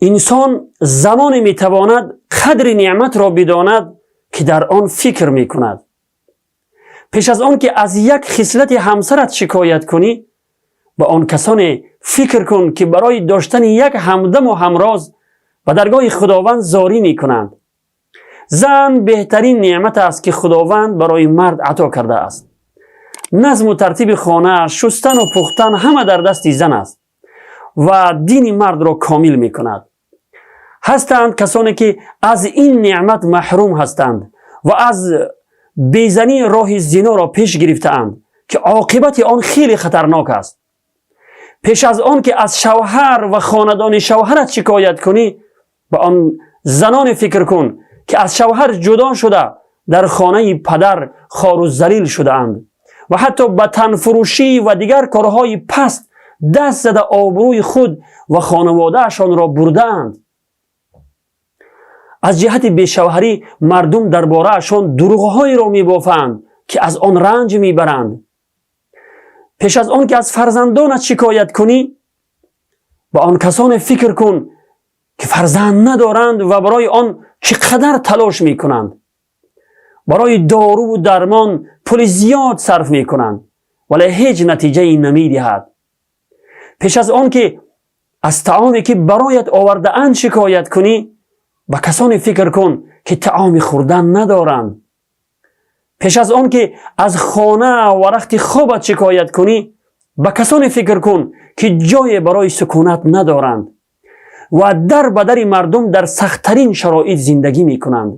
Инсон замоне метавонад қадри неъматро бидонад, ки дар он фикр мекунад. Пеш аз он ки аз як хислати ҳамсарат шикоят кунӣ, ба он касоне фикр кун, ки барои доштани як ҳамдаму ҳамроз ба даргоҳи Худованд зорӣ мекунанд. Зан беҳтарин неъмат аст, ки Худованд барои мард ато кардааст. Назму тартиби хона, шустану пухтан ҳама дар дасти зан аст ва дини мардро комил мекунад. Ҳастанд касоне, ки аз ин неъмат маҳрум ҳастанд ва аз безанӣ роҳи зиноро пеш гирифтаанд, ки оқибати он хеле хатарнок аст. Пеш аз он ки аз шавҳар ва хонадони шавҳарат шикоят кунӣ, ба он заноне фикр кун, ки аз шавҳар ҷудо шуда, дар хонаи падар хору залил шудаанд ва ҳатто ба танфурӯшӣ ва дигар корҳои паст даст зада, обрӯи худ ва хонаводаашонро бурдаанд. Аз ҷиҳати бешавҳарӣ мардум дар бораашон дурӯғҳоеро мебофанд, ки аз он ранҷ мебаранд. Пеш аз он ки аз фарзандонат шикоят кунӣ, ба он касоне фикр кун, ки фарзанд надоранд ва барои он чӣ қадар талош мекунанд, барои доруву дармон пули зиёд сарф мекунанд, вале ҳеҷ натиҷае намедиҳад. Пеш аз он ки аз таоме, ки бароят овардаанд, шикоят кунӣ, ба касоне фикр кун, ки таоми хӯрдан надоранд. Пеш аз он ки аз хона ва рахти хобат шикоят кунӣ, ба касоне фикр кун, ки ҷое барои сукунат надоранд ва дар ба дари мардум дар сахттарин шароит зиндагӣ мекунанд.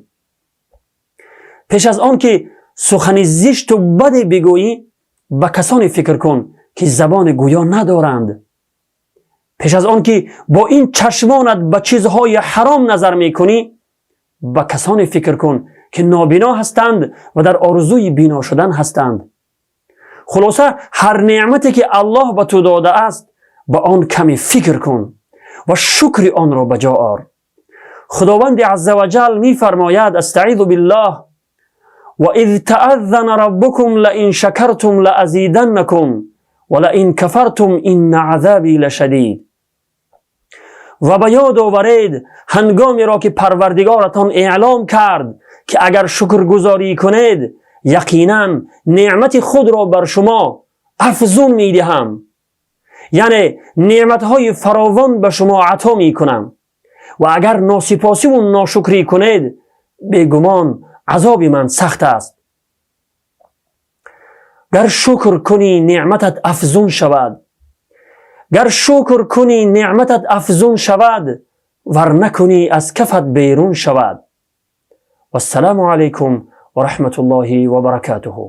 Пеш аз он ки сухани зишту баде бигӯӣ, ба касоне фикр кун, ки забони гӯё надоранд. Пеш аз он ки бо ин чашмонат ба чизҳои ҳаром назар мекунӣ, ба касоне фикр кун, ки нобино ҳастанд ва дар орзуи бино шудан ҳастанд. Хулоса, ҳар неъмате, ки Аллоҳ ба ту додааст, ба он каме фикр кун ва шукри онро ба ҷо ор. Худованди азза ва ҷал мефармояд: أستعيذ بالله، وإذ تأذن ربكم لئن شكرتم لأزيدنكم ولئن كفرتم إن عذابي لشديد. Ва ба ёд оваред ҳангомеро, ки Парвардигоратон эълом кард, ки агар шукргузорӣ кунед, яқинан неъмати худро бар шумо афзун медиҳам, яъне неъматҳои фаровон ба шумо ато мекунам, ва агар носипосиву ношукрӣ кунед, бегумон азоби ман сахт аст. Гар шукр кунӣ, неъматат афзун шавад, гар шукр кунӣ, неъматат афзун шавад, вар накунӣ, аз кафат берун шавад. Вассалому алайкум ва раҳматуллоҳи ва баракатуҳу.